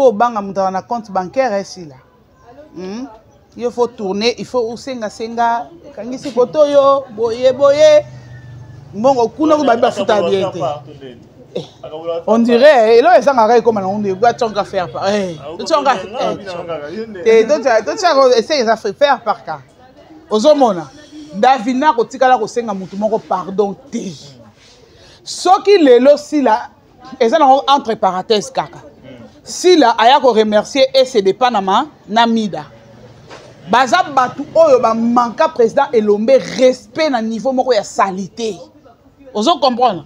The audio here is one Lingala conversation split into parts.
Faut obanga moto aza na compte bancaire esila. Yo faut tourner, il faut osenga senga, kangisi koto oyo, boye boye. Mbongo kuna ko babi bafuta bien te. Eh, on dirait eloko ezangaka ekoma nango nde bationka faire par totionka te totiaka ese eza faire par cas. Ozomona Davina kotikala kosenga motu moko pardon te. Soki lelo Sila eza nango entre parenthèse kaka, Sila aya koremercier ecd Panama na Mida, baza bato oyo bamanka président Elombe respect na niveau moko ya salité. Ozo comprendre?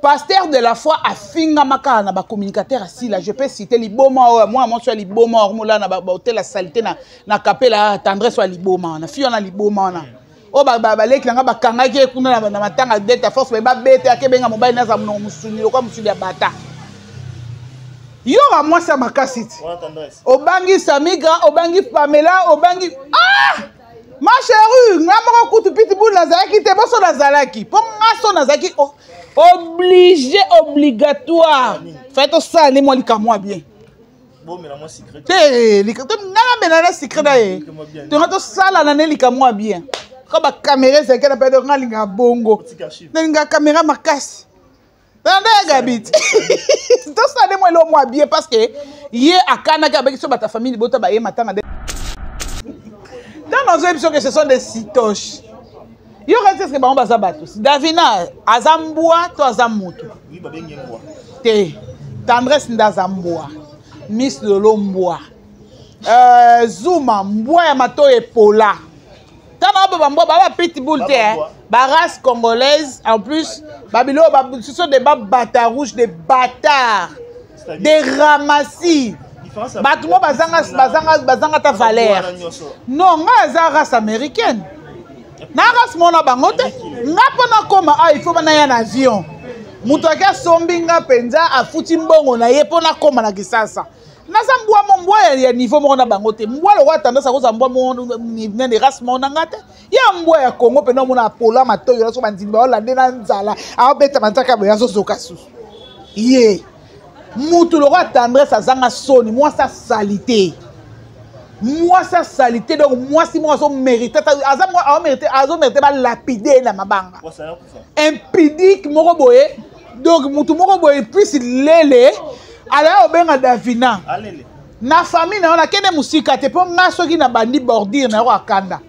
Pasteur de la foi afingama kaka na bacommunicateur ya Sila. Je peux citer liboma oyo, mwana mwasi ya liboma oyo akomolala na bahotel ya salité na kapela. Tendresse oyo ya liboma wana, fi wana liboma wana oyo baleki na nga bakangaki ye kuna na matanga Delta Force, baye babete, akebenga mobali naza monoko mosuni lokwa mosuni ya bata. Yoka mwasi ya makasi ti obangi Samigra, obangi Pamela, obangi. Ah, ma chérie, nga moko kutu pitbull nazalaki te, boso nazalaki mpo nga so nazalaki obligé, obligatoire fai tosala nde mwa likamwa bien te. Nga namela na secret na ye, tonga tosalana nde likamwa ya bien ka bakamera ezalaki na pede. Nga alingaka bongo, nalingaka kamera makasi nde ya Gabi ti tosala nde mwa eloko mwa bien, parce que ye akanaki abeki so bato ya famille libota baye matanga nde. Ntango nazoyebi biso que ce sont des citoches, yo kasi eske bango baza bato? Davina aza mbwa to aza motu te? Tendresse nde aza mbwa, Miss Lolo mbwa, Zuma mbwa ya matoyi epola. Ntango oyo bambwa baba pitbull te, barace congolaise en plus babiloko, ce sont des babata rouge, des bâtards, des ramassis, bato mo bazanga bazanga bazanga ta valeur. Non, ngai aza race américaine na race mona bango te. Nga mpo nakóma awa, il faut banaya na avion. Moto ake asombi nga mpenza, afuti mbongo na ye mpo nakóma na Kisasa. Naza mbwa mo mbwa ya niveau moko na bango te. Mbwa lokola tendance akozala mbwa mo nene, race moko na nga te. Ya mbwa ya Congo mpena omona apola matoyi nyonso, bandimi baolande na nzala, aobeta manzaka boye, azozoka susu. Ye mutu lokola Tendresse azanga soni, mwasi asali te, mwasi asali te. Donc mwasi moko azomérite, aza azomérite balapide ye na mabanga, impudique moko boye. Donc mutu moko boye plus lele alaya obenga Davina na famille na yo, nakende mosika te mpo nga soki na bandi bordure na yo akanda.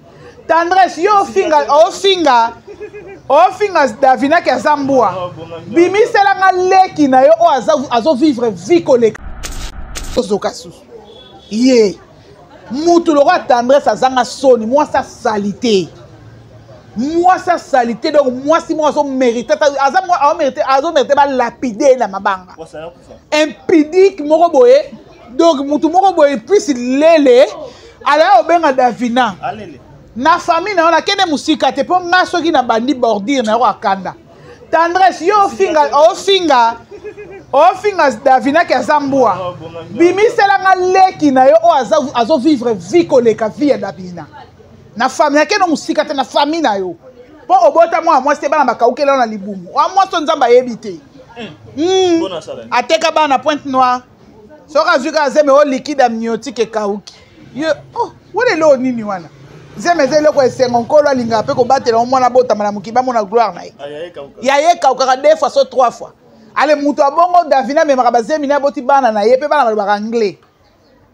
Tendresse, yo ofinga, ofinga, ofinga Davina ke aza mbwa, bimiselanga leki na yo oyo azovivre vie koleka, ozoka susu. Ye mutu lokola Tendresse azanga soni, mwasi asali te, mwasi asali te. Donc mwasi moko azomérite, azomérite balapide ye na mabanga, impudique moko boye. Donc mutu moko boye plus lele alaya obenga Davina na famille na yo, nakende mosika te mpo nga soki na bandi bordure na yo akanda. Tendresse, yo ofinga, ofinga, ofinga Davina ke aza mbwa, bimiselanga leki na yo oyo azovivre vie koleka vie ya Davina na famille. Nakende mosika te, na famille na yo mpo obota mwana mwasi te, bana bakaukela yo na libumu wa mwasi oyo Nzambe ayebi te. Ateka bana Pointe Noire, soki azwi kaka zeme oyo liquide amniotique ekauki ye. Oh, wana eloko nini wana? Zeme eza eloko esengo, Nkolo alingaka mpe kobatela ngo mwana abotama na mokili, bamona gloire na ye. Ya ye ekaukaka deux fois so trois fois. Ale moto abongo Davina amemaka bazemi na aboti bana na ye mpe bana balobaka anglais.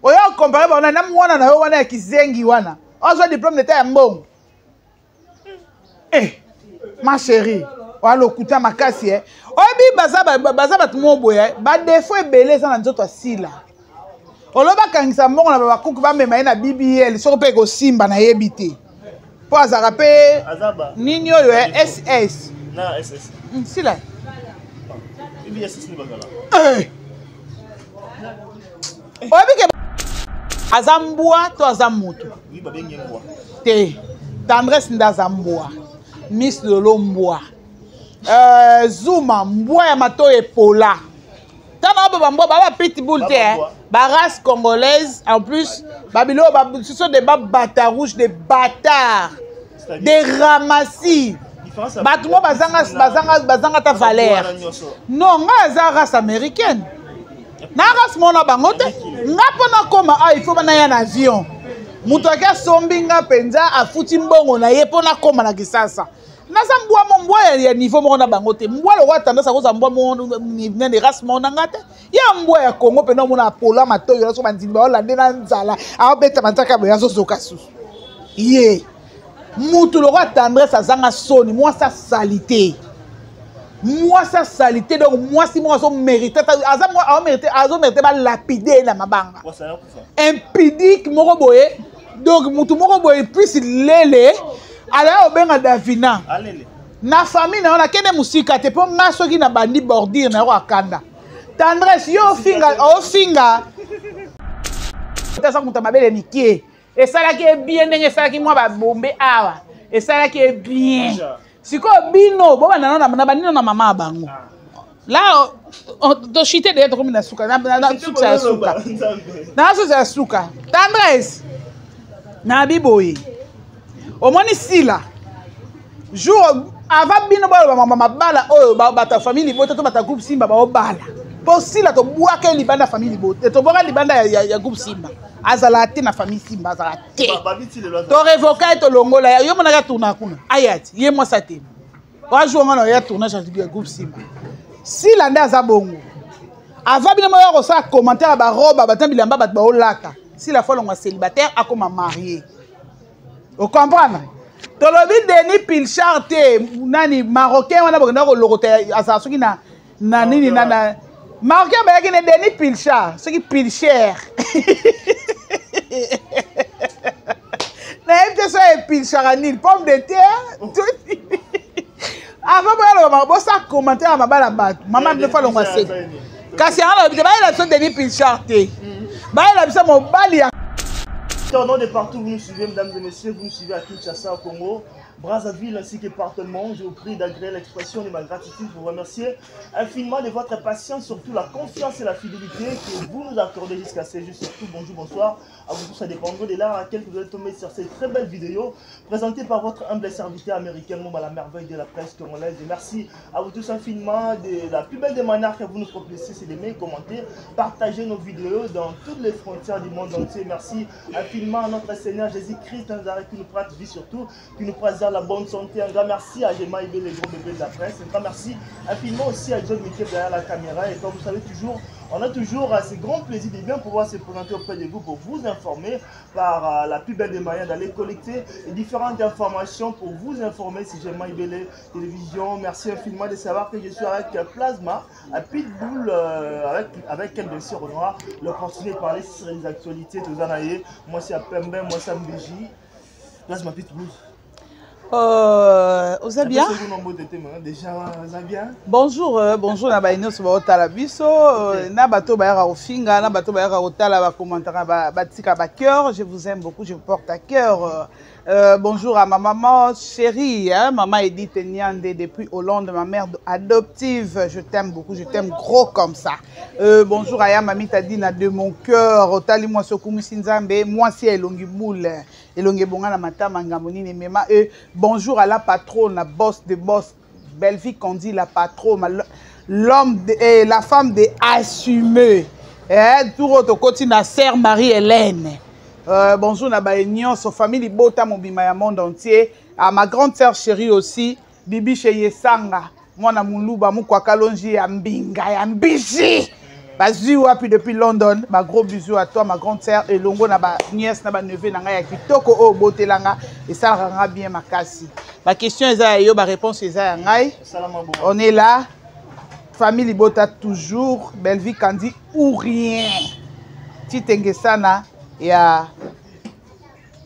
Oyo okompare bango na mwana na yo wana ya kizengi wana azwa diplôme d'état ya mbongo. Eh, ma chérie, oya lokuta makasi. E oyebi baza bato moko boye, badefo ebele eza na nzoto. Asila oloba akangisa mbongo na babakuku, bamema ye na BBL, soko mpe ekosimba nayebi te, mpo azalaka mpe nini oyo ss sila. Oyebi ke aza mbwa to aza motu te? Tendresse nde aza mbwa, Miss Lolo mbwa, Zuma mbwa ya matoyi epola. Ntango oyo bambwa baba pitbull te, barace congolaise en plus babiloko, ce sont des babata rouge, des bâtards, des ramassis, bato mo bazanga bazanga bazanga ta valeur. Non, ngai aza race américaine. Na race moko na bango te. Nga mpo nakoma awa, il faut banaya na avion. Moto ake asombi nga mpenza, afuti mbongo na ye mpo nakoma na Kisasa. Naza mbwa mo mbwa ya niveau moko na bango te. Mbwa lokola tendance akozala mbwa moko nene race moko na nga te. Ya mbwa ya Congo mpenza omona apola matoyi wana so bandimi baolande na nzala aobeta manzaka boye azozoka susu. Ye mutu lokola tendresse azanga soni, mwasi asali te, mwasi asali te. Donc mwasi moko azomérite, azomérite balapide ye na mabanga, impudique moko boye. Donc mutu moko boye plus lele alaya obenga Davina na famille na yo, nakende mosika te mpo nga soki na bandi bordure na yo akanda. Tendresse, yo ofinga, ofinga aza moto ya mabele mike, esalaki ye bien ndenge esalaki mwa babombe awa, esalaki ye bien. Sikoyo bino bobanda na banino na mama ya bango la toshite deya, tokomi na suka, na suka ya suka, na suka ya suka. Tendresse na biboye, omoni sila jour avant bino baloba mabala oyo, bato ya famille libota to bato ya groupe Simba baobala, mpo sila tobwaka libanda ya famille libota, tobwaka libanda ya groupe Simba. Azala te na famille Simba, azala te. Torevoka ye, tolongola yo. Monaka tourna kuna, aya ti ye mwasi atema wajour nga na ya tournage ya groupe Simba. Sila nde aza bongo. Avant bino moya kosala commentaire ya baroba bato na bilamba bato baolata, sila fo alongwa célibataire, akoma marié, ocomprendre? Tolobi Denis Pilchard te, nani marocain wana bokenda kolokota, azala soki na nini na marocain bayaki ne Denis Pilchard, soki Pilcher, nayebi te so epilchaka nini, pomme de terre. Avant boyaloba, bosa commentaire ya mabala bato, mama bino fo alongwa se kasi yango nalobi te. Bayela biso Denis Pilchard te, bayela biso mobali ya Nom de partout, vous nous suivez, mesdames et messieurs, vous nous suivez à Kinshasa, au Congo, Brazzaville, ainsi que partout le monde. Je vous prie d'agréer l'expression de ma gratitude pour vous remercier infiniment de votre patience, surtout la confiance et la fidélité que vous nous accordez jusqu'à ce jour. Surtout, bonjour, bonsoir à vous tous, ça dépendra de l'heure à laquelle vous allez tomber sur cette très belle vidéo présentée par votre humble serviteur américain, à la merveille de la presse congolaise. Et merci à vous tous infiniment de la plus belle des manières que vous nous proposez, c'est d'aimer, commenter, partager nos vidéos dans toutes les frontières du monde entier. Merci infiniment à notre Seigneur Jésus-Christ Nazareth qui nous prête vie surtout, qui nous préserve la bonne santé. Un grand merci à Gemma Ibé, le gros bébé de la presse. Un grand merci infiniment aussi à John Mickey derrière la caméra. Et comme vous savez toujours, on a toujours ce grand plaisir de bien pouvoir se présenter auprès de vous pour vous informer par la plus belle des moyens d'aller collecter différentes informations pour vous informer. Si Gemma Ibele Télévision, merci infiniment de savoir que je suis avec Plasma, à Pitbull, avec elle bien sûr on aura l'opportunité de parler sur les actualités de Zanaye. Moi c'est à Pembe, moi c'est à Mbiji. Plasma Pitbull. Oza bien? Déjà, oza bien? Bonjour, bonjour na baye nyonso baotala biso, na bato bayaka kofinga, na bato bayaka kotala, bacommentaire, batika bacœur. Je vous aime beaucoup, je vous porte à cœur. Bonjour à ma maman chérie, hein, maman Edith Nyande depuis Hollande, ma mère adoptive. Je t'aime beaucoup, je t'aime gros comme ça. Bonjour à Yamami Tadina de mon cœur. Otali moi sokumisi Nzambe, moi si elongi boule, elongi bonga na matama ngambo nini mema. Et bonjour à la patronne, la boss de boss, Belvi Kandi, la patronne, l'homme et la femme de assumé. Eh, tout autre côté na sœur Marie-Hélène. Bonjour na baye nyonso, famille Libota mobima ya monde entier. À ma grande sœur chérie aussi, Bibi Cheye Sanga, mwana muluba mukwa kalonji ya mbinga ya mbiji. Bazui wapi depuis London, ba gros bisous à toi ma grande sœur et longo na ba nièce na ba neveu na nga ya kitoko o botelanga et ça rend bien makasi. Ba question eza ya yo, ba réponse eza ya ngai. On est là. Famille Libota toujours, Belvi Kandi ou rien. Titengesana ya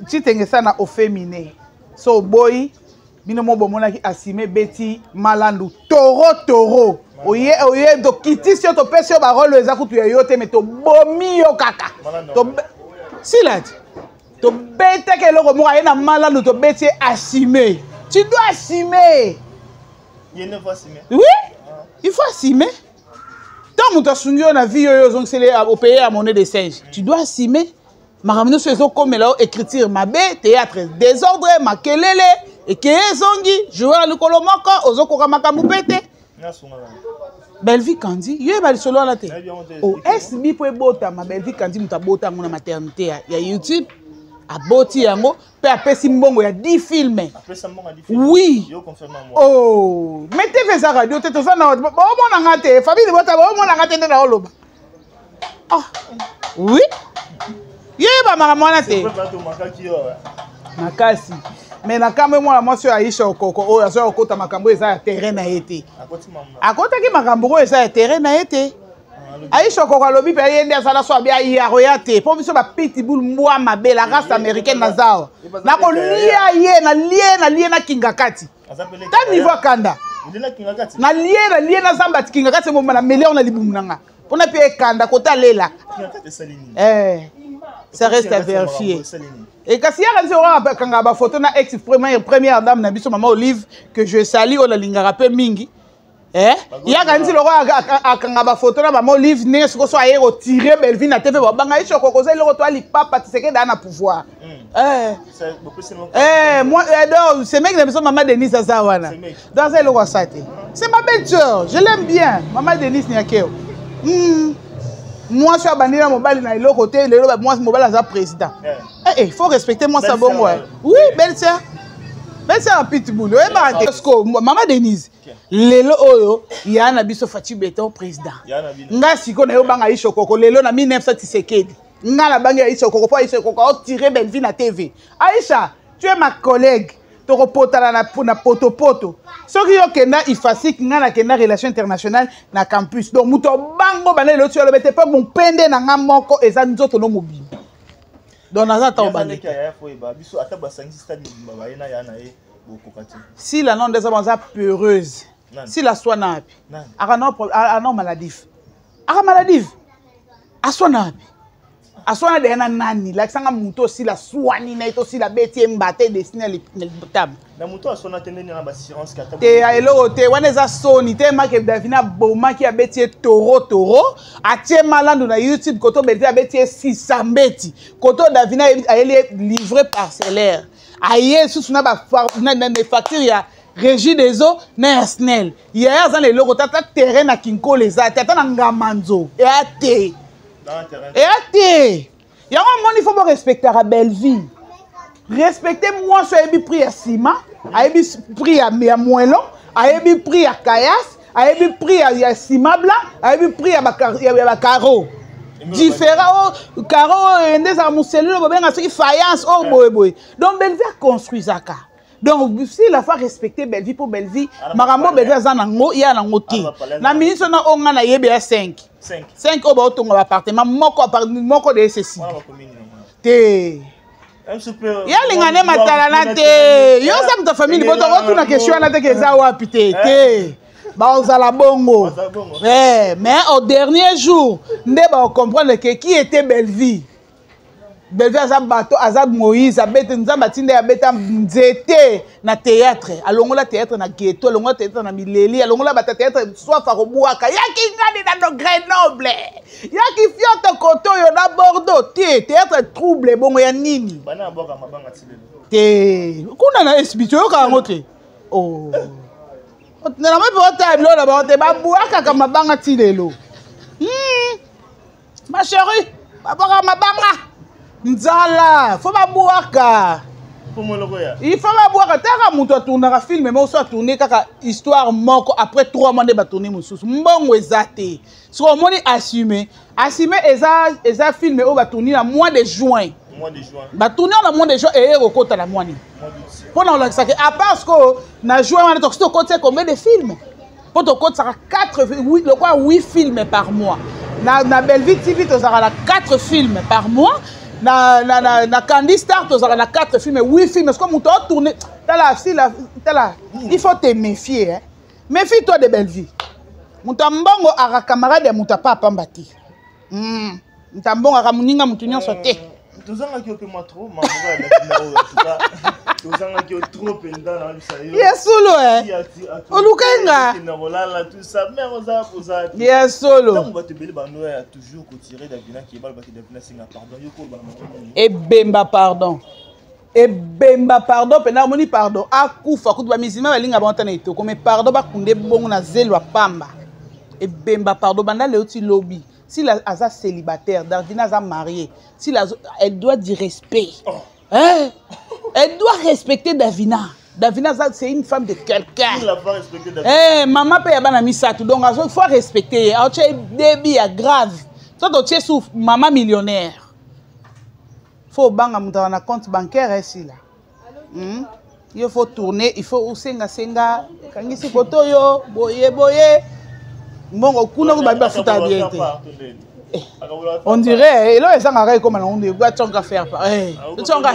Titengesana au féminin. So boy bino mo bomonaki asime beti malandu toro toro oye oye tokitisi yo, topesi yo barole eza kutu ya yo te, me tobomi yo kaka sila ti tobetaki eloko moko aye na malandu, tobeti ye asime. Tu dois assumer. Il faut assumer. Oui, il faut assumer. Tant moto asungi yo na vie oyo ozongiseli opaye ya monnaie de singe, tu dois assumer. Makambo nyonso ezokomela yo, écriture mabe, théâtre désordre, makelele ekeye ezongi joueur ya likolo moko, ozokoka makambo mpe te. Bellevue Kandi yo yeba lisolo wana te. O oh, SB mpo ebotama Bellevue Kandi moto abota yango na maternité ya, ya YouTube aboti yango mpe apesi mbongo ya 10 filme oui oh mais tv eza radio te toza na baomona nga te famille libota baomona nga te nde naoloba ah oui yeba makambo wana te makasi me na kamwe mwana mwasi oyo aisha okoko oyo azoya kokota makambo oyo eza ya terrain na ye te akotaki makambo oyo eza ya terrain na ye te ah, aisha okoko alobi mpe ye nde azala so abi ayaroya te mpo biso bapitbull mbwa mabe la race américaine naza awa nakolia ye nalie nalie na kinga kati ta niveau akanda nalie nalie na zamba kinga kati mobima na melior na libumu na nga mpona mpe ekanda kota alelaka eh, ça reste à vérifier e kasi yaka biso akangaka bafoto na ex première dame na biso mama olive que je sali oyo nalingaka mpe mingi eh? yaka nti lokola akanga bafoto na mama olive ndenge sikoyo so aye kotire bellevue na tv babanga ye soko koza eloko to alipapa tisekedi aa na pouvoir hmm. eh. Eh, moi, eh, donc semeki na biso mama denise aza wana donc aza eloko asa te c'est ma belle sœur je l'aime bien mama denise niakeo hmm. mwasi oyo abandi na mobali na eloko te lelo mwasi mobali aza président eh, eh, faut respecter mwasi ya bongo oui belle sœur belle sœur ya pitbull oyebaka te siko mama denise lelo oyo ya na biso faci beton président nga sikoyo nayo banga isho koko lelo na 1900 tisekedi nga nabangi aisha okoko mpo aisha okoko aotire bellevie na tv aisha tu es ma collègue tokopotana na, na potopoto soki yo okenda ifasik ngai nakenda relation internationale na campus donc moto abango banda lelo ti olobi te mpo mopende na ngai moko eza nzoto no mobimba donc naza ata obandi sila no nde eza baza peureuse sila swana wapi aka maladif aka maladif aswana wapi aswana deya na nani lakisa nga moto osila swani na ye tosila beti ye mbata edesine na litama te ya eloko te wana eza soni te make davina abomaki abeti ye toro toro atie malandu na youtube koto belvi abeti ye sisa mbeti koto davina ayeli ye livre parcellaire aye susu na bafacture ya régie des eaux na ya snel yaya aza na eloko te ata terrain na kinkolo eza te ata na ngamanzo eya te eya te yango omoni fo borespectaka belleville respecte mwasi ayebi prix ya nsima ayebi prix ya, ya moellon ayebi prix ya kayas ayebi prix ya, ya ciment blanc ayebi prix ya bacaro différent oyo oh, caro oyo nde ezalaka moselule bobenga soki faïence oyo oh, boyeboye donc belleville aconstruisaka donc si la fois respecter bellevie mpo bellevie makambo bellevie aza nango ye nango te na ministre na oyo ngai nayebi ya 5 5 oyo baotonga baappartement moko moko de esesi te ye alinga nde matalana te yo oza moto ya famille libota okotuna question wana te ke eza wapi te te bakozala bongo eh, mais au dernier jour nde bakocomprendre ke qui était bellevie Bellevue aza bato aza Moïse abete nzambe atinda ye abeta nzete na théâtre alongola théâtre na ghetto alongola théâtre na mileli alongola bata théâtre soif akobwaka yaki ngani na no Grenoble yaki fioto koto oyo na Bordeaux te théâtre trouble bongo ya nini te kuna na SB toyoka yango te oh. na mpe otala biloko na bango te babwakaka mabanga ti lelo hmm. ma chérie babwaka mabanga nzala fo babwaka il faut babwaka taka moto atournaka filme moko so atourne kaka histoire moko après 3 mois nde batourne mosusu mbongo eza te soki omoni assume assume eza, eza filme oyo batourne na mois de juin batourne na mois de juin eye kokota na mois nini mpo na kolakisaka à part sikoyo na juin wana tokosi tokotisa combien de filme mpo tokotisaka 4 lokola 8 films par mois na, na bellevue tv tozalaka na 4 films par mois na, na, na, na candy star tozalaka na 4 films 8 films siko moto otourne tala sila tala il faut te méfier hein? méfie toi de bellevue moto ya mbongo aka camarade ya moto apa apamba te mm. moto ya mbongo aka moninga moto nyonso te tozangaki yo mpe mwa trop tozangaki yo trop mpenza na bisa yo ya solo e olukai nga kolala tout ça mais oza oza ya solo ntango bato ebele bando ya toujours kotire davina ke balobaki davina senga pardon yo koloba na bango ebemba pardon ebemba pardon mpenza omoni pardon akufa kutu bamizima balinga bango ata na etoko mais pardon bakunde bongo na zelo ya pamba. Ebemba pardon, banda leo ti lobi. Sila aza célibataire, Davina aza mariée. Sila, elle doit du respect. Oh. Hein? Elle doit respecter Davina. Davina, c'est une femme de quelqu'un. Eh, maman pe ya bana misato. Donc, il faut respecter. Tu as débit ya grave. Toi, tu es sous maman millionnaire. Faut banga mutu na compte bancaire ici là. Il faut tourner, il faut senga senga, kangisi koto yo, boye boye. Mbongo kuna ko babi bafuta bien te. On dirait elo ezangaka ekoma na onde bationga faire par totionga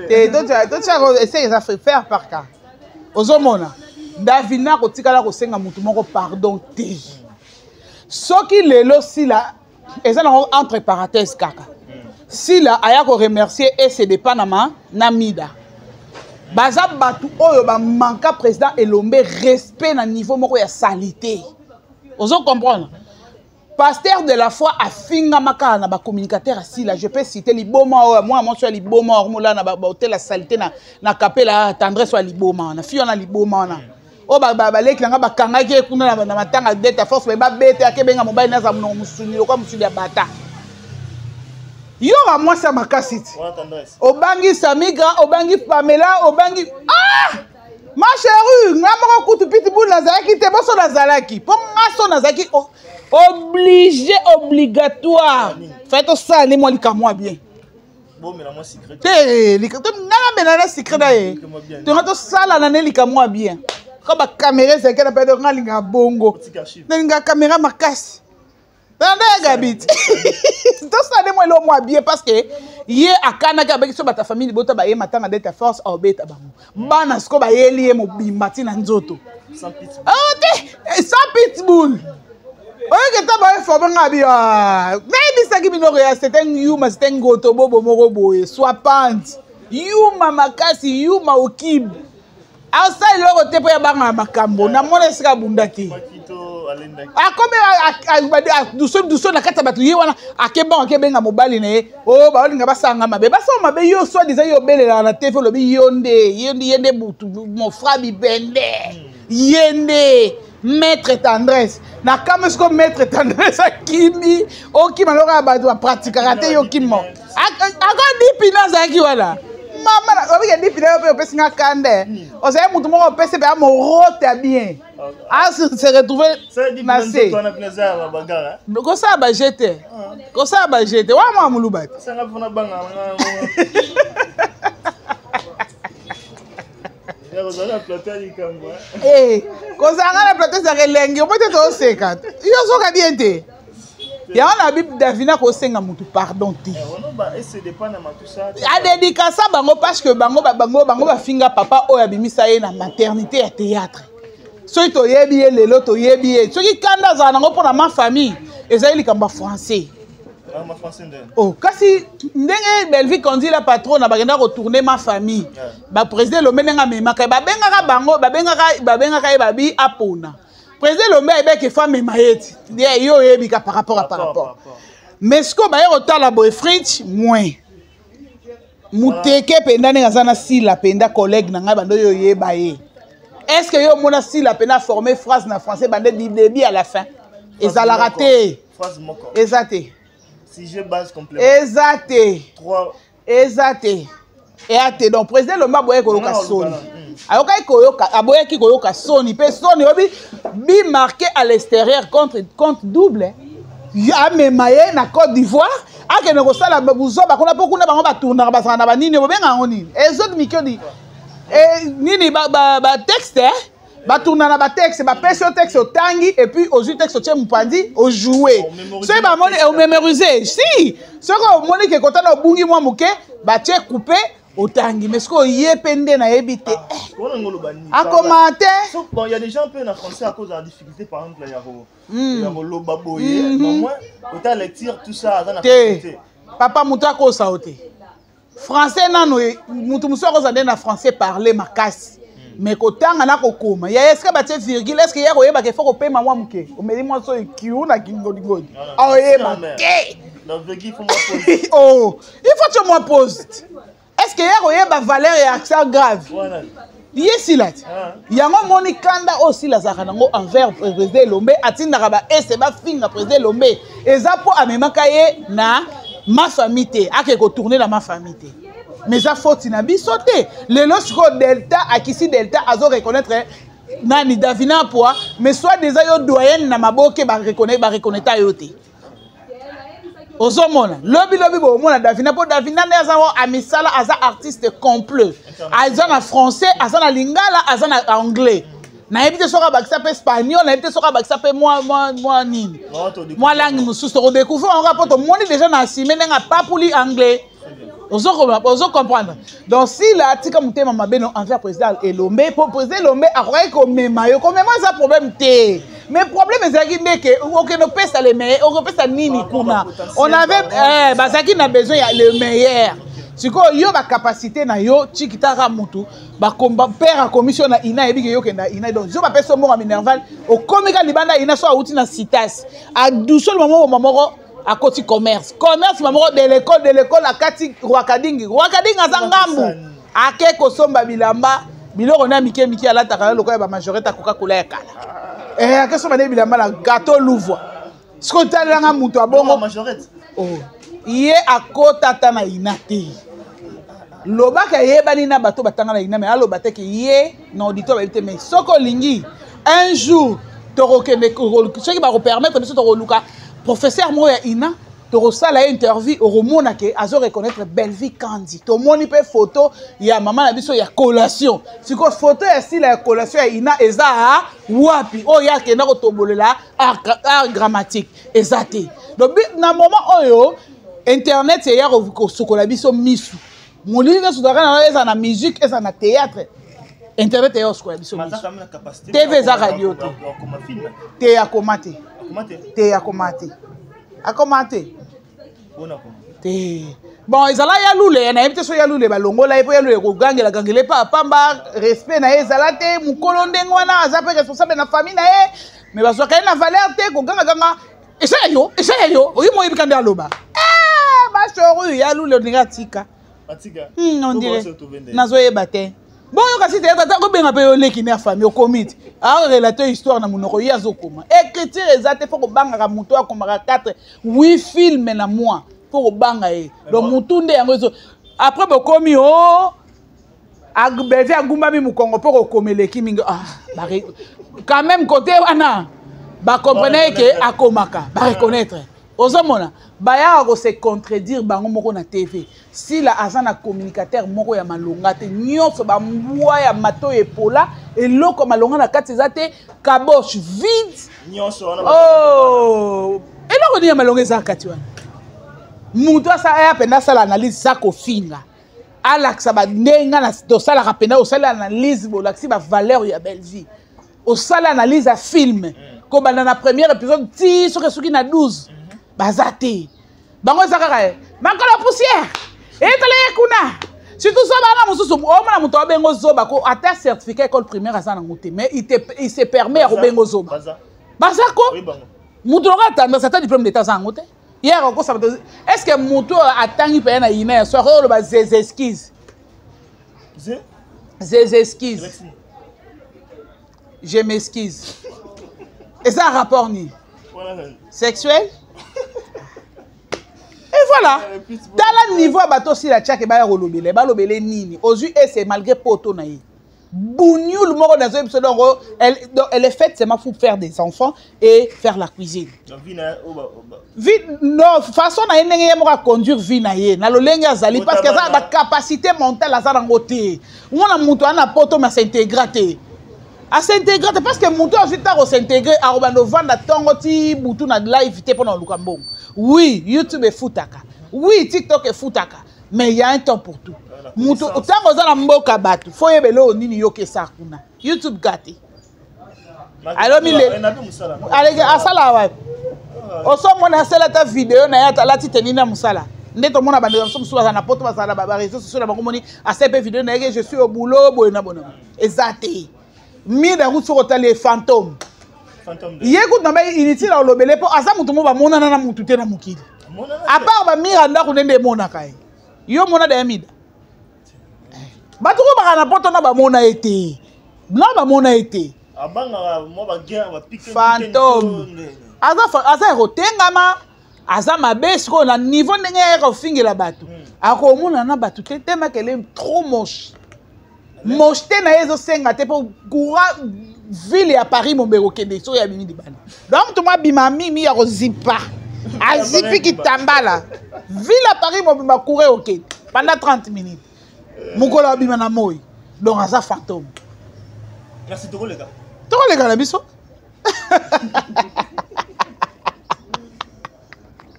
te totiaka ese eza faire par cas. Ozomona Davina kotikala kosenga motu moko pardon te. Soki lelo Sila eza nango entre parenthèse kaka, Sila aya koremercier ecd Panama na Mida, baza bato oyo bamanka président Elombe respect na niveau moko ya salité. Ozo comprendre? Pasteur de la foi afingama kaka na bacommunicateur ya Sila. Je peux citer liboma oyo mwana mwasi ya liboma oyo akomolala na bahotel ya salité na kapela Tendresse oyo ya liboma wana, fi wana liboma wana oyo baleki na nga bakangaki ye kuna na matanga dete force baye babete akebenga mobali naza monoko mosuni lokwa mosuni ya bata. Yoka mwasi ya makasi ti obangi Samigra, obangi Pamela, obangi ah! Ma chérie, nga moko kutu pitbull nazalaki te, boso nazalaki mpo nga so nazalaki obligé, obligatoire fai tosala nde mwa likambo mwa bien te. Nga namela na secret na ye, tonga tosala na nde likambo mwa bien ko bakamera ezalaki na pede. Nga alingaka bongo, nalingaka kamera makasi nde gabi ti tosala nde mwa eloko mwa bien, parce que ye akanaki abeki so bato ya famille libota baye matanga dete force aobeta bango bana siko bayeli ye mobimba ntina nzoto te sans pitbull. Oyoki ta bainforme nga bi nayebisaki bino ya c'était yuma, c'était ngoto bobo moko boye swapante yuma makasi yuma okibe asala eloko te mpo ya banga ya makambo. Namona esika abunda te, akomi duso duso na kati ya bato. Ye wana akebango, akebenga mobali na ye o baolinga basanga mabe, basala mabe. Yo soi-disant yo obelelaka na TV, olobi yo nde, ye nde, ye nde butu mofra bibende, ye nde maître Tendresse. Na kamwe siko maître Tendresse akimi, okima loka ya bato bapratikaka te. Yo kima ako dipina azalaki wana mama obike dipina. Yo mpe opesi nga kande, ozali motu moko opesi mpe amorote ya bien se retrouve na se kosala baje te, kosala baje te wana mwa moluba te. Kozala nga na plateau ezalaka elengi, opo te tooseka. Yo ozoka bien te, yango na bible. Davina kosenga motu pardon te, adédicasa bango parce que bango bafinga papa oyo abimisa ye na maternité ya théâtre. Soki toyebi ye lelo, toyebi ye. Soki kanda azala nango mpona ma famille, ezali likambo ya français. Oh, kasi ndenge Belvi Kondi la patronne bakenda kotourne ma famille, baprésident Elombe ndenge amemaka ye, babengaka bango, babengaka ye babi apona président Elombe ayebaki efa amema ye ti ye oyebi ka par rapport à par rapport. Mais sikoyo baye kotala boye fritch moins muteke mpenza ndenge aza na Sila mpenza collègue na ngai bando oyo oyeba ye. Est ce que yo omona Sila mpenza forme phrase na français bande du début à la fin? Ezalaka te, eza te, eza te, eza te, eya te. Donc président Elombe aboyaki koyoka soni, ayokaki koyoka, aboyaki koyoka soni mpe soni oyebi bi marqué à l'extérieur contre compte double. Amema ye na Côte d'Ivoire, akende kosala buzoba kuna, mpo kuna bango batournaka, bazala na banini, bobenga yango nini, ezode mikiodi nini, batexte batourna na batexte. Bapesi yo texte, otangi, et puis ozwi texte, otie mopanzi, ojoue. Soki bamoni omémorise, si soki omoni ke kotana obungi mwa moke, batie coupe, otangi. Mais soki oye mpe nde nayebi te akoma te. Bon, il y a des gens mpe na français à cause de la difficulté, par exemple ya koloba boye, mais moins ota lecture, tout ça aza na te. Papa, moto akosa yo te. Français nano, moto mosusu akozala nde na français parle makasi, mais kotanga na kokoma ya eske batie virgule, est-ce ya koyebaka ifo kopema mwa moke, omeli mwa so ekiu na kingodingodi, aoyeba te. Oh, il faut tie mwa pause. Est ce que ya koyeba valeur ya accent grave? Ye Sila ti. Ah. Yango moni kanda oyo Sila azalaka nango envers président Elombe, atindaka ba ese bafinga président Elombe. Eza po amemaka ye na ma famille te, ake ko tourner na ma famille te. Mais eza faute na biso te. Lelo sikoyo Delta akisi Delta azo reconnaître nani Davina Poa, mais soit déjà yo doyenne na maboke ba reconnaître ba reconnaître yo te. Ozomona lobi lobi bomona Davina mpo Davina nde aza amisala, aza artiste complet, aza na français, aza na lingala, aza na anglais, nayebi te soki abakisa mpe espagnol, nayebi te soki abakisa mpe mwa nini, mwa langue mosusu. Tokodécouvrir yango mpo tomoni déjà na asime ndenge apapuli anglais. Ozo comprendre? Donc Sila atika motema mabe no envers président Elombe, mpo président Elombe akokaki komema yo. Komema eza problème te, mais problème ezalaki nde ke okende opesa le meilleur, okopesa nini kuna? On avait bazalaki na besoin ya le meilleur. Sikoyo yo bacapacité na yo tikitaka mutu père akomisi yo na ina, ayebi ke yo okenda ina, donc yo bapesi yo mbongo ya minerval, okomi ka libanda ina. So awuti na citas adusoli mamo moko, akoti commerce moko de l'école, de l'école akati Rwakadingi. Rwakadingi aza ngambu, ake kosomba bilamba, biloko na mike mike alataka na lokola ya bamajorete akoka kola ya kala. Ake somba nde bilamba na gateau louvre. Soki otalelanga moto abongo, oh, ye akota ata na ina te. Lobaka eyebani na bato batanga na ina, me aloba te ke ye na auditeur bayebi te. Mais soki olingi, un jour tokokende, soki bakopermettre biso, tokoluka professeur moko ya ina, tokosala ye interview, okomona ke azo reconnaître Bellevue Kandi. Tomoni mpe photo ya mama na biso ya collation. Sikoyo photo ya Sila ya collation ya ina eza wapi? Oyo ye akenda kotombolela art grammatique eza te. Donc na moment oyo internet eya kosukola biso misu, molili nyonso tozalaka na, eza na musique, eza na théâtre, internet eya kosukola biso misu. TV eza radio te. Te, akoma te, te, akoma te, akoma te te. Bon, ezala ya lule, nayebi te so ya lule balongola ye mpo ya lule kogangela gangela epa pamba, respect na ye ezala te. Mokolo ndenge wana aza mpe responsable na famille na ye, mais bazwaka ye na valeur te. Kogangaganga eza ya yo, eza ya yo, oyi moyebi ka nde aloba bashoru ya lule olingi atika. On dirait nazoyeba te. Boyoka si teyata ata kobenga mpe yo leki ne ya famille, okomi te arelate histoire na monoko, ye azokoma écriture eza te. Fo kobangaka moto akomaka 4 8 film na mois, fo kobanga ye. Donc motu nde yango ezo après bokomi o Belvi agumbami mokongo mpo kokoma eleki mingi. Ah, quand même côté wana bacomprene ke akomaka, bareconnaître. Ozomona bayaka kose contredire bango moko na TV. Sila aza na communicateur moko ya malonga te, nyonso bambwa ya matoi epola, eloko ya malonga na kati eza te, caboche vide. Oh, eloko nini ya malonga eza na kati wana? Moto aya mpenza asala analyse sa kofinga, alakisa bandenge tosalaka mpenza. Osali analyse, bolakisi bavaleur ya Bellevue, osala analyse ya film kobanda na première épisode ti soki esuki na 12, baza te. Bango eza kaka makolo poussière etala ye kuna. Surtout zoba wana mosusu, omona moto abengo zoba ko ata certificat école primaire aza nango te, mais il se permet ya kobengo zoba. Baza ko moto lokola tendance, ata diplôme d'état aza yango te. Ye akokosa bato. Est ce que moto oyo atangi mpenza na ina ya soir oyo oloba zezeskise zezeskise, je m'excuse, eza rapport nini sexuel? Et voilà, tala niveau ya bato osila tiake baya kolobela, balobele nini? Ozwi ese malgré poto na ye bougnoule moko nazoyebi biso. Donc elle est faite seulement pour faire des enfants et faire la cuisine. Vie non, façon na ye ndenge ye moko aconduire vie na ye na lolenge azali, parce que aza na bacapacité mentale, aza nango te. Mwana moto aza na poto, mais as'intégra te, as'intégrer te, parce que moto azwi ntango s'intégrer, akobanda ovanda ntongo ti butu na live te mpona koluka mbongo. Oui, YouTube efutaka, oui, TikTok efutaka, mais il y a un temps pour tout. Moto ntango oza na mboka bato, fo oyeba eloko nini yokesa kuna. YouTube ka te, alobi asala wapi? Osomona asala ata video na ye atalati tenini na mosala nde tomona bandeko mosusu mosusu bazala na poto, bazala na baréseau sociaux na bango, moni asala mpe video na ye ke je suis au boulot boye na boye. Eza te mida kutu. Soki otali ye fantôme, ye kutu na bai inutile alobele mpo aza motu mo bamonana na motu te na mokili, à part bamira ndako nde nde emonaka ye. Yo mona daya mida. Bato ko baka na poto na bamona ye te. Na bamona ye te. Abangaka mwa ba guerre ba pique. Fantôme. Aza aza kotengama. Aza mabe sikoyo na niveau ndenge ya kofingela bato. Akomona na bato te tellement qu'elle est trop moche. Moche te na ye ezosenga te mpo courant ville ya Paris mombe kokende soki abimi libanda. Donc moto mwa abima mimi ya kozipa. Azipi kitambala. Ville ya Paris mobimba courant okende pendant 30 minutes. Mokolo abima na moi. Donc aza fantôme. Merci tokoleka. Tokoleka na biso.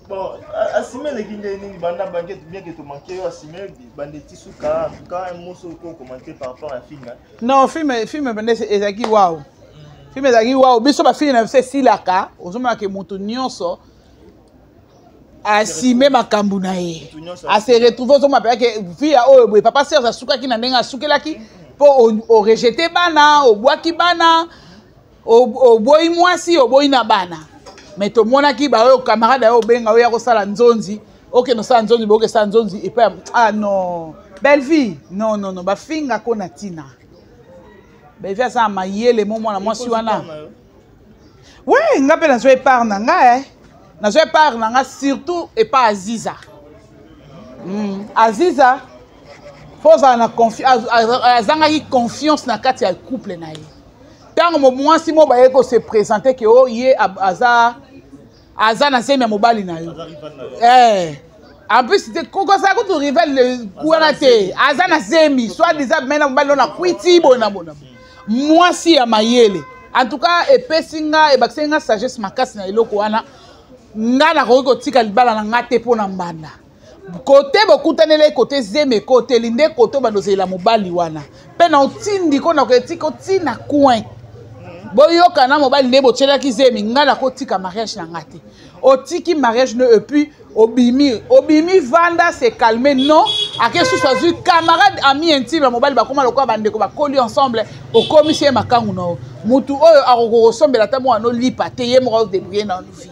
Bon, asime eleki nde nini banda banke bien que tomanke yo asime bande ti suka en tout cas un mot soki okomante par rapport ya film. Non, film bande ezalaki waouh. Film ezalaki waouh. Biso ba film na biso esilaka, ozomona ke moto nyonso asime makambo na ye. Ase retrouve ozomona mpenza ke vie ya oyo boye papa Serge asukaki na ndenge asukelaki mpo orejete bana, obwaki bana, oboyi mwasi, oboyi na bana. Mais tomonaki ba oyo camarade oyo obenga oyo ya kosala nzonzi, okende osala nzonzi, boke osala nzonzi epai ya ah non, Bellevue, non non non, bafinga ko na tina. Bellevue aza na mayele mo mwana mwasi wana. Oui, nga mpe nazwa epart na nga eh. Nazwa epart na nga surtout epa Aziza. Aziza faut ozala na azangaki confiance na kati ya couple na ye. Ntango mwasi mo baye ko se présenter ke o ye aza aza na zemi ya mobali na yo. Eh. En plus te kokozala kutu rival wana te, aza na zemi, soit disant mena mobali na kwiti bona bona. Mwasi ya mayele. En tout cas epesi nga ebakiseli nga sagesse makasi na eloko wana. Nga nakoki kotika libala na nga te mpo na mbanda. Kote bokutanela kote zemi ekoteli nde kote obanda ozela mobali wana. Mpe na otindi ko na kotika otina coin. Boyoka na mobali nde botielaki zemi, nga nakotika mariage na nga te. Otiki mariage no et puis obimi, obimi vanda se calmer non, ake susu azui camarade ami intime ya mobali bakoma lokola bandeko bakoli ensemble, okomisi ye makangu na yo. Mutu oyo akoki kosombela ata mwana no lipa te, ye moko azodébrouiller na vie.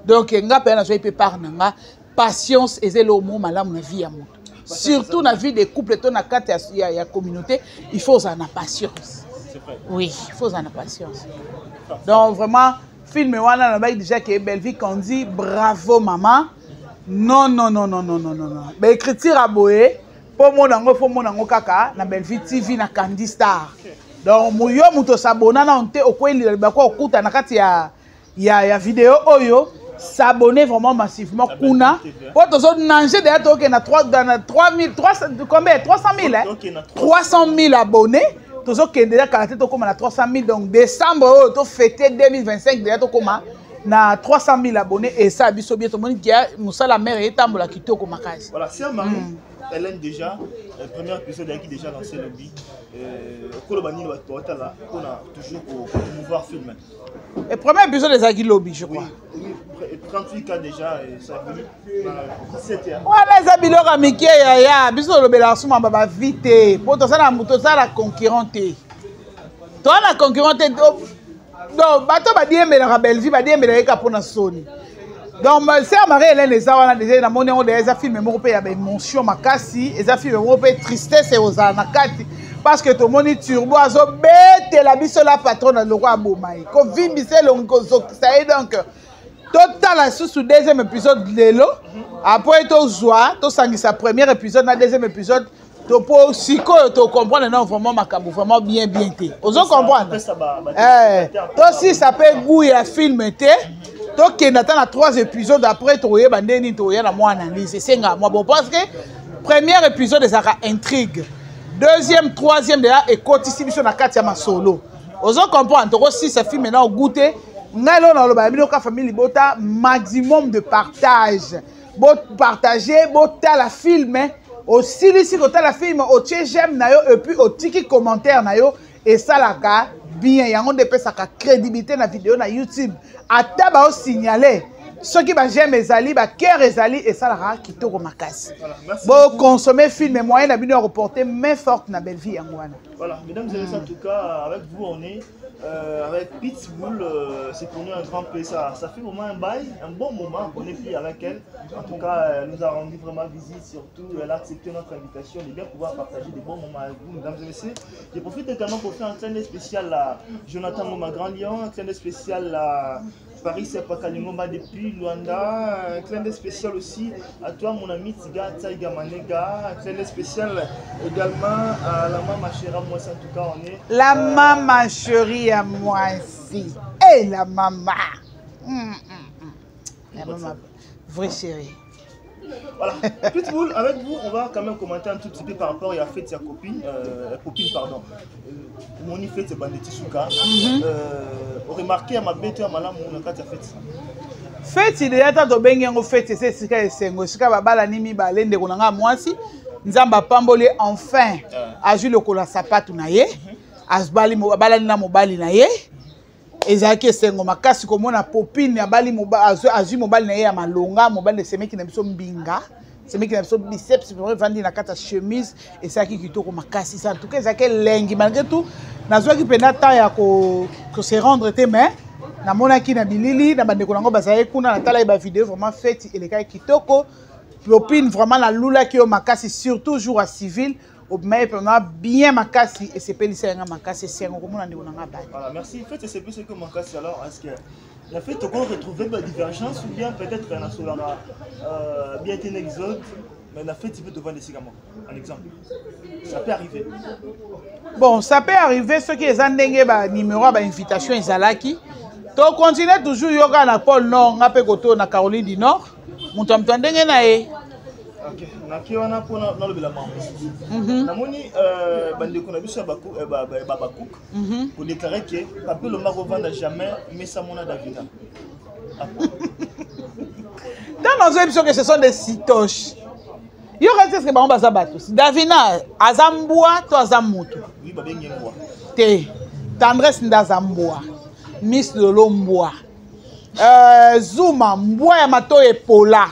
Donc nga mpe nazwaki mpe part na nga, patience eza eloko moko malamu na vie ya moto. Surtout na vie de couple to na kati ya communauté, il faut ozala na patience. Oui, il faut ozala na patience. Donc vraiment film wana nalobaki déjà ke Bellevue Kandi, bravo maman. Non non non non non non non non. Ba écriture ya boye po mona ngo, po mona ngo kaka na Bellevue TV na Kandi Star. Donc yo moto s'abonna na onte okweli ba ko okuta na kati ya vidéo oyo, s'abonner vraiment massivement kuna. Po tozo nanger d'ailleurs toke na 3 dans 3000 300 combien 300 000 hein? 300 000 abonnés. Tozo kende ya kala te tokoma na 300 000 donc décembre oyo to fêter 2025 déjà tokoma na 300 000 abonnés et ça biso bien tomoni kia musala mère etambola kitoko makasi. Voilà, c'est Marie Hélène déjà premier épisode qui déjà lancé le but. Kolo banini ba totala on a toujours pour promouvoir film. Et premier épisode ezalaki lobi je crois. Oui, oui, 38 cas déjà et ça évolue na 17 heures. Wana eza biloko ya mike ya ya biso tolobelaka suma ba ba vie te po tozala moto tozala concurrent te. Tozala concurrent te. Donc bato badiembelaka Bellevue badiembelaka ye kaka mpona soni. Donc ma sœur Marie-Hélène eza wana déjà namoni yango déjà eza film moko mpe ya ba émotion makasi, eza film moko mpe tristesse ekozala na kati parce que tomoni Turbo azobetela biso la patronne na loko aboma ye kovimbisa elongi kozokisa ye. Donc totala susu deuxième épisode lelo, après tozwa tosangisa premier épisode na deuxième épisode to po sikoyo to comprendre non vraiment makambo vraiment bien bien te. Ozo comprendre? Tosisa mpe goût ya film te, tokende ata na 3 épisodes après tokoyeba nde nini tokoya na mwa analyse esengaka mwa bon parce que premier épisode ezalaka intrigue, deuxième troisième déjà ekotisi biso na kati ya masolo. Ozo comprendre? Tokosisa film na goûter ngai lelo naloba ya bino ka famille libota maximum de partage, bo partager, botala film, osilisi kotala film otie j'aime na yo et puis otiki commentaire na yo, esalaka bien yango nde epesaka crédibilité na vidéo na YouTube. Ata ba signaler soki ba j'aime ezali ba cœur ezali esalaka kitoko makasi. Bo consommer film moyen na bino ya reporter main forte na Bellevue yango wana. Voilà, mesdames et messieurs, en tout cas avec vous on est Avec Pitbull, c'est pour nous un grand plaisir. Ça fait vraiment un bail, un bon moment qu'on est plus avec elle. En tout cas, elle nous a rendu vraiment visite, surtout elle a accepté notre invitation de bien pouvoir partager des bons moments avec vous, mesdames et messieurs. Je profite également pour faire un clin d'œil spécial à Jonathan Ngoma Grand Lion, un clin d'œil spécial à Paris Sepakalingomba depuis Luanda, un clin d'œil spécial aussi à toi mon ami Tiga Taiga Manega, un clin d'œil spécial également à la maman chérie à moi, en tout cas on est... La maman chérie à moi aussi, et la maman, La maman, vraie chérie. Voilà, Pitbull, avec vous, on va quand même commenter un tout petit peu par rapport à la fête de sa copine, copine, pardon. Mon fête, c'est Bandeti Souka. On remarquait à ma bête, à ma lame, on a quatre fête. Fête, il y a tant de bengi en fête, c'est ce qui est sengo, ce qui va balani mi balende ndeko na nga mwasi, Nzamba pamboli enfin, azwi lokola sapatu na ye, azbali mo, balani na mobali na ye. Ezalaki esengo makasi komona Popine abali azwi mobali na ye ya malonga, mobali esemeki na biso mbinga, semeki na biso biceps, vraiment evandi na kati ya chemise, esalaki kitoko makasi. Ça, en tout cas, ezalaki elengi, malgré tout, nazwaki mpenza temps ya ko se rendre te, mais namonaki na bilili, na bandeko nango bazalaki kuna, natalaki ba vidéo, vraiment fête elekaki kitoko. Popine, vraiment, nalulaki yo makasi, surtout jour ya civil, obimaki mpenza bien makasi, esepelisa yanga makasi, esengo komona ndeko na nga bali. Voilà, merci. Faites c'est plus que makasi, alors, est-ce que la fête, on retrouver la divergence ou bien peut-être un solara bien été un exode, mais la fête, tu peux te vendre ici, un exemple. Ça peut arriver. Bon, ça peut arriver, ceux qui ont ndenge ba numéro, ba invitation, ezalaki. To continue toujours yoga na Pôle Nord, nga pe koto na Caroline du Nord. Moto amto ndenge na ye. Ok, na ki wana pona na lobela mambo. Namoni bandeko na biso ya baku ba, ba, ba, bakouk. Pour déclarer que Papi Lomba kovanda jamais mesa mona Davina. Dans nos émissions que ce sont des citoches. Yo reste ce que bango baza bato. Davina aza mbwa to aza moto. Oui, ba bengi mbwa. Te. Tendresse ndaza mbwa. Miss Lolo mbwa. Zuma mbwa ya matoye epola.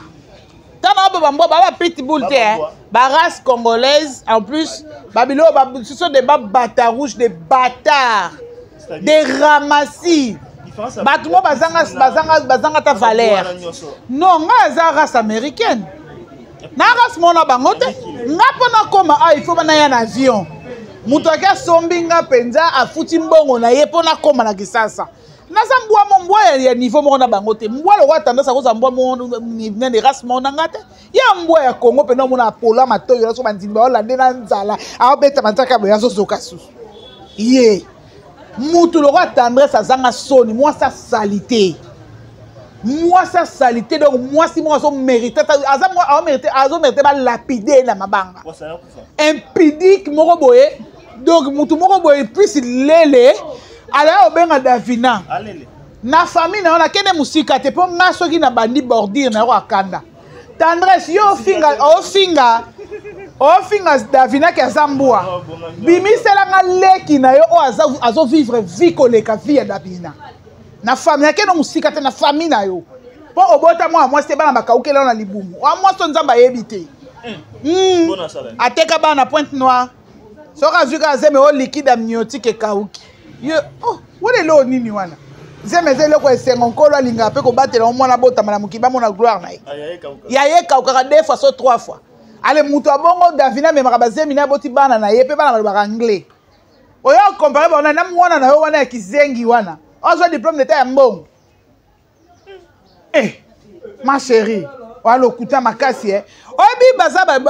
Tana ba mbwa ba ba pitbull te, hein. Ba race congolaise en plus, babilo ba, ce sont des bâtards rouges, des bâtards, des ramassis. Bato mo bazanga, bazanga, bazanga ta valeur. Non, nga aza race américaine. Na race mona bango te. Nga pona koma, ah, il faut bana ya na avion. Moto ake asombi nga penza afuti mbongo na ye pona koma na Kisasa. Naza mbwa mo, mbwa ya niveau moko na bango te. Mbwa lokwa tendance akoza mbwa mo, ni race mo na nga te. Ya mbwa ya Congo pena mona apola matoyo, na so bandimi ba Hollande na nzala. Aobeta manzaka boye, azozoka susu. Ye. Mutu lokwa tendresse azanga soni, moi sa salité. Moi sa salité, donc moi si moi azo mérite, aza moi azo mérite, azo mérite ba lapider na mabanga. Moi, ça, ça. Impudique moko boye. Donc mutu moko boye plus lele. Alors obenga Davina. Alele. Na famille na ona kende musika te po nga soki na bandi bordure na yo akanda. Tendresse yo finga ofinga ofinga Davina ki aza mbwa. Bimisela nga leki na yo o azo vivre vie koleka vie ya Davina. Na famille na kende musika te na famille na yo. Po obota mwa mwasi te bana bakaukela na libumu. Wa mwasi nzamba yebi te. Bona sala. Ateka bana Pointe Noire. Soka azwi kaka zeme o liquide amniotique ekauki. Yo, oh, wana eloko nini wana? Zeme eza eloko esengo, nkolo alingaka mpe kobatela ngo mwana abotama na mokili, bamona gloire na ye. Ah, ya ye kauka. Ya ye kaukaka 2 fois, so 3 fois. Ale moto abongo Davina amemaka bazemi na aboti bana na ye, mpe bana balobaka anglais. Oyo okompare bango na mwana na yo wana ya kizengi wana. Ozwa diplôme d'état ya mbongo. Eh, ma chérie, oya lokuta makasi, eh. Oyebi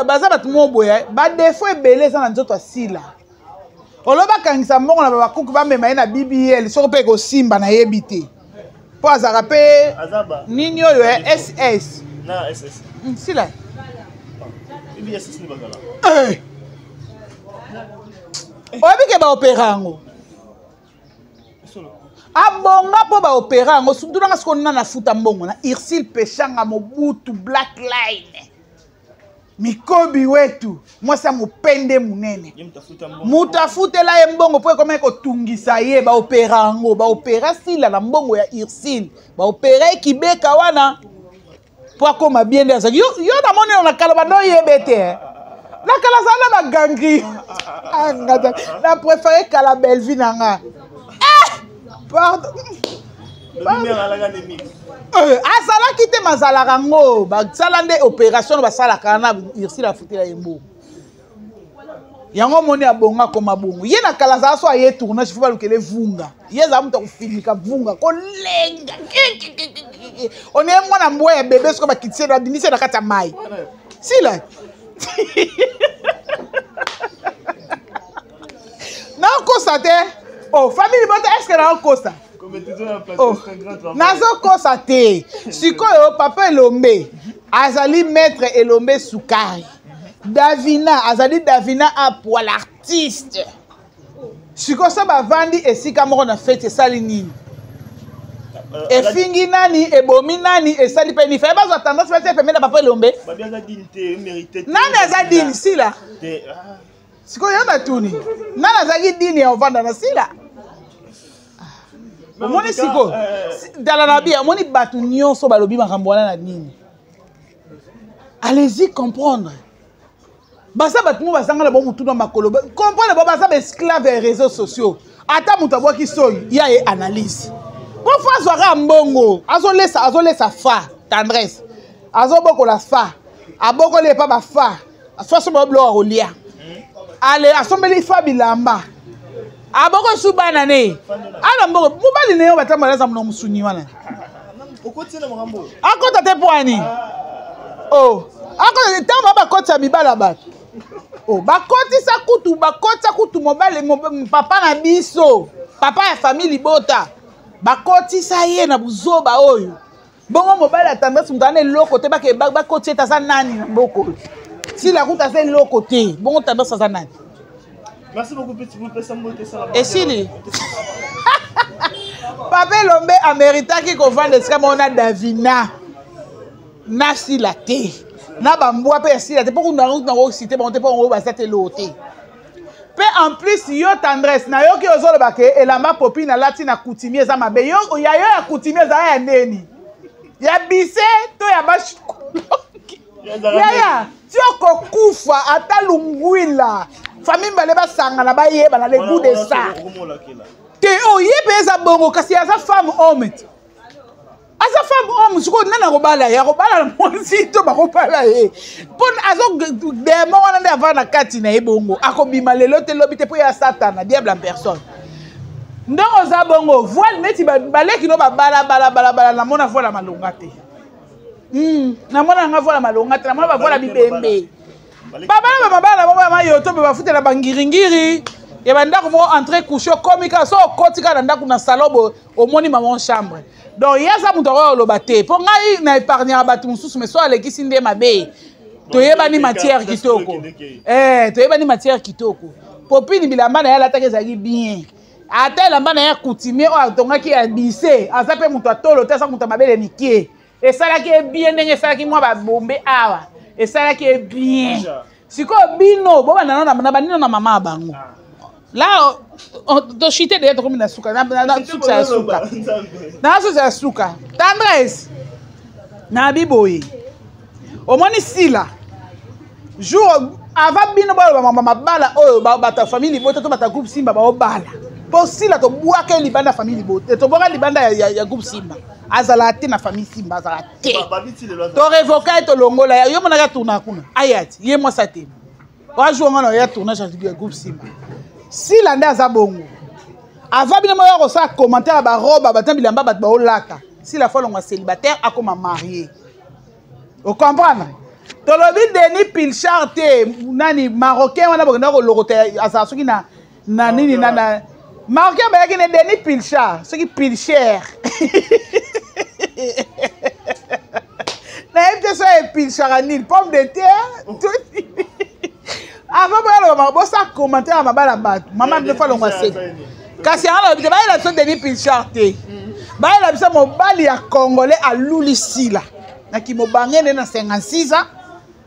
baza bato moko boye, eh. Ba défaut ebele eza na nzoto ya Sila. Oloba kangisa mbongo na bakuku bamema ye na BBL, soko mpe ekosimba nayebi te. Po azalaka mpe Aza ba. nini oyo, eh, SS. Na SS. Sila. Bibi SS ni bazala. Eh. Oyebi ke ba opéra yango. Solo. Abonga po ba opéra yango, surtout nanga siko nana futa mbongo na Ursule Peshanga Mobutu Black Line. Mikobi wetu, mwasi ya mopende munene. Ye mutafuta mbongo. Mutafutela ye mbongo po ekoma kotungisa ye, ba opéra yango, ba opéra Sila na mbongo ya Ursule. Ba opéra ye Kibeka wana po akoma bien nde azalaki. Yo, yo namoni yo na kala bando oyebe te, eh. Na kala azala na ba gangri. Ah, ngata. Na préféré kala Bellevue na nga. Eh! Pardon. Azalaki te mazalaka ngo basala nde opération basalaka na Ursule afutela ye mbongo yango omoni abonga akoma bongo ye na kala azala so aye tournage fo balukele vunga ye azala moto akofinika vunga kolenga onaye mwana mbwa ya bebe soko bakitisi babimisi na kati ya mai sila nakosa te oh famille libota est ce que nakosa? Oh, nazokosa te. Sikoyo papa Elombe azali maître Elombe Sukari, Davina azali Davina Apwa l'artiste. Sikoyo so bavandi esika moko na feti, esali nini? Efingi nani? Ebomi nani? Esali mpe nini? Faye bazwa tendance batie pembeni na papa Elombe. Nani aza dini? Sila. Sikoyo yo natuni, nani azalaki dini ya ovanda na Sila? Omoni sikoyo, tala na bia, omoni bato nyonso balobi makambo wana na nini? Allez-y comprendre. Baza bato mo bazanga na bo mutu na makolo. Comprendre bo baza baesclave ya réseaux sociaux. Ata moto abwaki soi ya ye analyse po fo azwaka mbongo, azolesa azolesa fa tendresse, azobokola fa, abokoli epa bafa fa so babiloko ya kolia, ale asombeli fa bilamba, aboko su bana ne ana mbongo. Mobali ne yo batambola aza mona mosuni wana akota te po ani o akota ntango ba bakotisa mibala ya bato o bakotisa kutu, bakotisa kutu mobali papa na biso, papa ya famille libota, bakotisa ye na buzoba oyo. Bongo mobali ya tendresse, moto ana eloko te, bakoti ete aza nani na mboka oyo? Sila kuta aza eloko te, bongo tendresse aza nani? Merci beaucoup, Petit Pesa mbote sala. Esili. Papa Elombe ameritaki kovanda esika moko na Davina na Sila te, na bambwa mpe ya Sila te, mpo kuna nakosite bango te, mpo bango baza te eloko te. Mpe en plus yo tendresse, nayoki ozoloba ke elamba Popine alati na coutumier eza mabe. Yo ya yo ya coutumier ezala ya ndeni ya bise to ya bashikolongi yaya ti okokufa. Ata lungwila famille mbale basangana bayebana le goût de ça te. Oye mpe eza bongo, kasi aza femme homme te, aza femme homme. Sikoyo nani akobala ye? Akobala na mwasi to bakobala ye? Mpo azo demo wana nde avanda na kati na ye bongo, akobima lelo te, lobi te, mpo ya Satana, diable en personne. Ndenge oza bongo, voile neti baleki no babalabalabalabala, namona voile ya malonga te. Namona nanga voile ya malonga te, namona bavoile ya bibembe. Babala bamabala bango ya mayoto mpe bafutela bangiringiri ya bandako moko, entrée couche. Okomi kaka so, okoti kaka na ndako na salon boye, omoni mama chambre. Donc ye aza moto akoyo oloba te, mpo ngai na épargnaka bato mosusu, mais so alekisi nde mabe. Toyebani matière kitoko, toyebani matière kitoko. Popini, bilamba na ye alataki ezalaki bien. Ata elamba na ye ya coutumier oyo atongaki ya bise, aza mpe moto atolo te, aza moto ya mabele mike, esalaki ye bien. Ndenge esalaki mwa babombe awa, esalaki ye bien. Sikoyo bino bobanda na banino na mama ya bango la toshite deja, tokomi na suka, na suka ya suka, na suka ya suka. Tendresse na biboye, omoni Sila jour avant bino baloba mama mabala oyo, bato ya famille libota to bato ya groupe Simba baobala, mpo Sila tobwaka libanda ya famille libota, tobwaka libanda ya groupe Simba. Azala te na famille Simba, azala te. Torevoka ye, tolongola ye. Yo monaka tourna kuna, aya ti ye mwasi atema oajour nga na ya tournage ya groupe Simba. Sila nde aza bongo. Avant bino moya kosala commentaire ya baroba bato na bilamba bato baolata, Sila fo alongwa célibataire, akoma marié. Ocomprendre? Tolobi Denis Pilchard te, nani marocain wana bokenda kolokota, azala soki na nini na marocain bayaki ne Denis Pilchard, soki Pilcher, nayebi te so epilchaka nini, pomme de terre. Avant boyaloba, bosa commentaire ya mabala bato, mama bino fo alongwa se. Kasi yango nalobi te, bayela biso Denis Pilchard te, bayela biso mobali ya congolais aluli Sila na kimobange nde na 56 ans,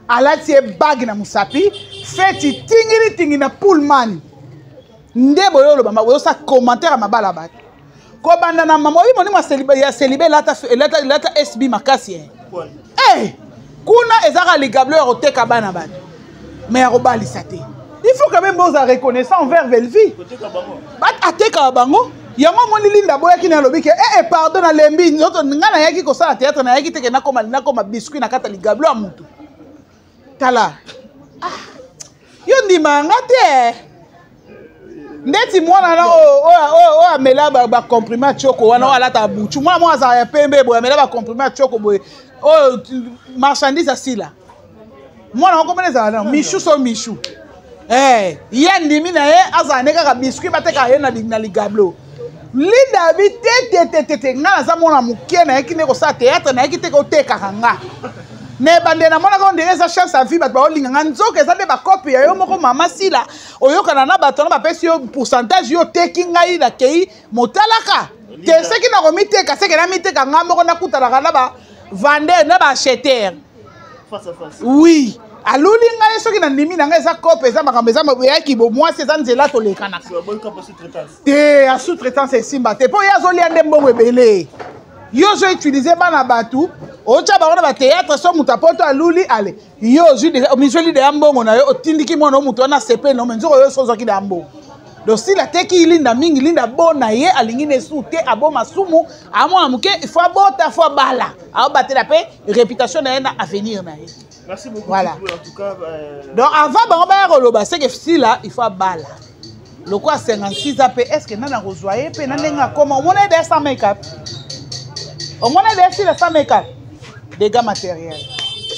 alati ye bague na mosapi, feti tingili tingi na Pullman. Nde boye oloba, boyosa commentaire ya mabala bato, kobanda na mama oyi monimo ya célibat elata sb makasi. Eh, kuna ezaka ligablo ya koteka bana bato, mais ya kobalisa te. Il faut quand même bozala reconnaissant envers Velvi, atekaka bango. Yango omoni Linda aboyaki na alobi ke ee eh, pardon, nalembi nzoto ngai, nayaki kosala théâtre, nayaki teke nakoma biscuit na kati ya ligablo ya mutu. Tala, ah, yo ndima nga te ndeti mwana na oyo amela bacomprimés ya tioko wana, oyo alataka butu, mwana moko azala ya pembe boye, amela bacomprimés ya tioko boye, oyo marchandise asila, mwana moko mene ezala na Mishu, so Mishu. Eh, ye andimi na ye azala nde kaka biscuit batekaka ye na ligablo. Linda abi te te te te te, ngai naza mwana moke, nayaki nde kosala théâtre, nayaki te kotekaka nga. Na ebandeli namonaka ondenge eza chance ya vie, bato baolinga nga, nzoka eza nde bakope ya yo moko. Mama Sila, oyokana na bato wana, bapesi yo pourcentage, yo oteki ngai, nakei motalaka te. Soki nakomiteka, seke namiteka ngai moko, nakutanaka na bavendeur na baacheteur. Oui, aluli ngai, soki nandimi na ngai, eza cope, eza makambo, eza eyaki bomwasi, eza nzela tolekanaka te. Ya sous-traitance esimba te, mpo ye azolia nde mbongo ebele. Yo ozoutiliser bana bato, otya bango na bathéâtre, so moto apoto aluli, ale yo ozwi omizweli deya mbongo na yo, otindiki mwana o moto wana sepe no me nzoko yo so ozwaki deya mbongo. Donc Sila ateki Linda mingi. Linda bona ye alingi ne su te, aboma sumu, amwana moke, il faut abota, faut abala, aobatela mpe réputation na ye na avenir na ye. Merci beaucoup. Voilà. En tout cas, donc avant bango baya koloba, c'est que Sila il faut abala lokola 56 ans mpe, est ce que nani akozwa ye mpe na ndenge akoma? Omona ye deya sans make-up, omona ye deya Sila sans make-up, dégâts matériels.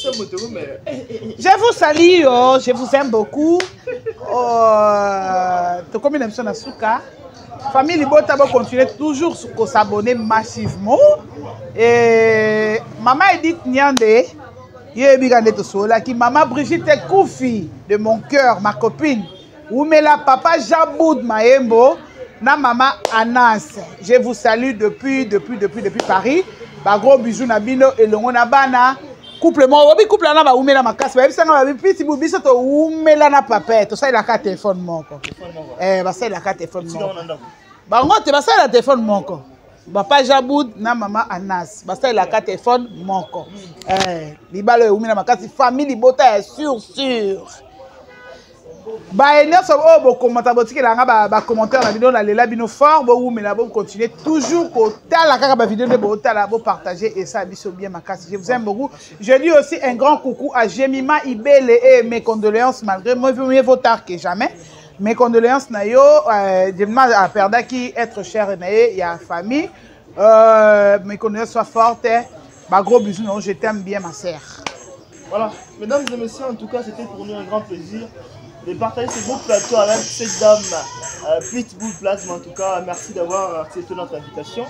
Je vous salue, oh, je vous aime beaucoup. Oh, tokomi na biso na suka. Famille libota, bocontinue toujours kos'abonner massivement. Et mama Edith Nyande, yebika nde tosololaki. Mama Brigitte Koufi de mon cœur, ma copine, umela. Papa Jean Boud Maembo na mama Anas, je vous salue depuis depuis depuis depuis Paris. Bagros bisous na bino elongo na bana. Couple moko obi, couple wana baumela makasi, bayebisanga babi piti bu biso toumela na papa, tosalelaka telefone moko. Eh, basalelaka telefone moko bango te, basalela telefone moko. Papa Jaboud na mama Anas basalelaka telefone moko. Eh, libala oyo eumela makasi, famille libota ya sur sur. Baye nyonso oyo bokomata, botikelanga bacommentaire na bino, nalela bino fort. Bowumela, bocontinue toujours kotala kaka bavideo nde bootala, bopartage, esala biso bien makasi. Je vous aime beaucoup. Je dis aussi un grand coucou à Jemima Ibele et mes condoléances, malgré moi, mieux vaut tard que jamais, mes condoléances na yo. Jemima aperdaki être cher na ye ya famille. Mes condoléances soient fortes, ba gros bisous. Non, je t'aime bien, ma sœur. Voilà, mesdames et messieurs, en tout cas, c'était pour nous un grand plaisir de partager ce beau plateau avec cette dame, Pitbull Plasma. En tout cas, merci d'avoir accepté notre invitation.